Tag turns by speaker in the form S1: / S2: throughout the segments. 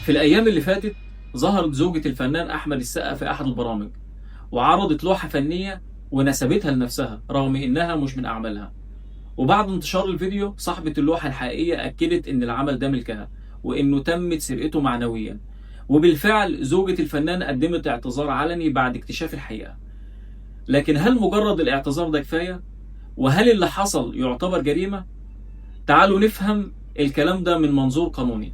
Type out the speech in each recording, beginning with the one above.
S1: في الأيام اللي فاتت ظهرت زوجة الفنان أحمد السقا في أحد البرامج، وعرضت لوحة فنية ونسبتها لنفسها رغم إنها مش من أعمالها. وبعد انتشار الفيديو صاحبة اللوحة الحقيقية أكدت إن العمل ده ملكها وإنه تمت سرقته معنويا. وبالفعل زوجة الفنان قدمت اعتذار علني بعد اكتشاف الحقيقة. لكن هل مجرد الاعتذار ده كفاية؟ وهل اللي حصل يعتبر جريمة؟ تعالوا نفهم الكلام ده من منظور قانوني.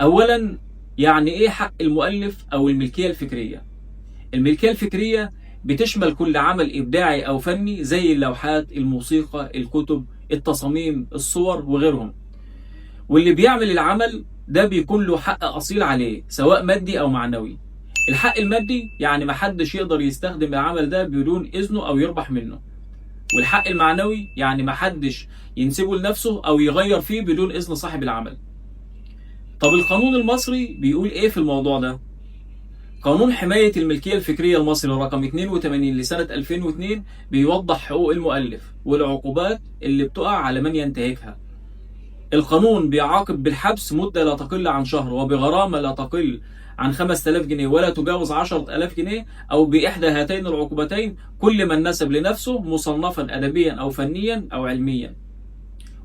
S1: أولا، يعني إيه حق المؤلف أو الملكية الفكرية؟ الملكية الفكرية بتشمل كل عمل إبداعي أو فني زي اللوحات، الموسيقى، الكتب، التصاميم، الصور وغيرهم. واللي بيعمل العمل ده بيكون له حق أصيل عليه سواء مادي أو معنوي. الحق المادي يعني محدش يقدر يستخدم العمل ده بدون إذنه أو يربح منه. والحق المعنوي يعني محدش ينسبه لنفسه أو يغير فيه بدون إذن صاحب العمل. طب القانون المصري بيقول إيه في الموضوع ده؟ قانون حماية الملكية الفكرية المصري رقم 82 لسنة 2002 بيوضح حقوق المؤلف والعقوبات اللي بتقع على من ينتهكها. القانون بيعاقب بالحبس مدة لا تقل عن شهر، وبغرامة لا تقل عن 5000 جنيه ولا تجاوز 10000 جنيه، أو بإحدى هاتين العقوبتين كل من نسب لنفسه مصنفا أدبيا أو فنيا أو علميا.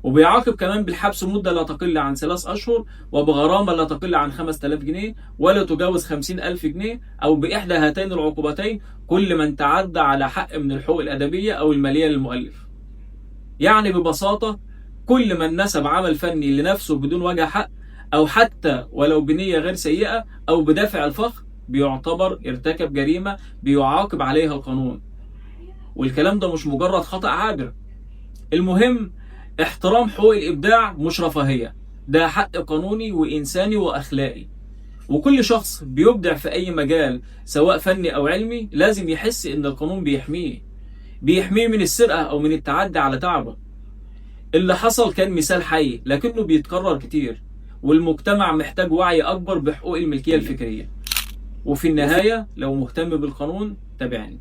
S1: وبيعاقب كمان بالحبس مدة لا تقل عن 3 أشهر، وبغرامة لا تقل عن 5000 جنيه ولا تجاوز 50000 جنيه، أو بإحدى هاتين العقوبتين كل من تعدى على حق من الحقوق الأدبية أو المالية للمؤلف. يعني ببساطة كل من نسب عمل فني لنفسه بدون وجه حق، أو حتى ولو بنية غير سيئة أو بدافع الفخر، بيعتبر ارتكب جريمة بيعاقب عليها القانون. والكلام ده مش مجرد خطأ عابر. المهم احترام حقوق الإبداع مش رفاهية، ده حق قانوني وإنساني وأخلاقي. وكل شخص بيبدع في أي مجال سواء فني أو علمي لازم يحس إن القانون بيحميه من السرقة أو من التعدي على تعبه. اللي حصل كان مثال حي لكنه بيتكرر كتير، والمجتمع محتاج وعي أكبر بحقوق الملكية الفكرية. وفي النهاية لو مهتم بالقانون تابعني.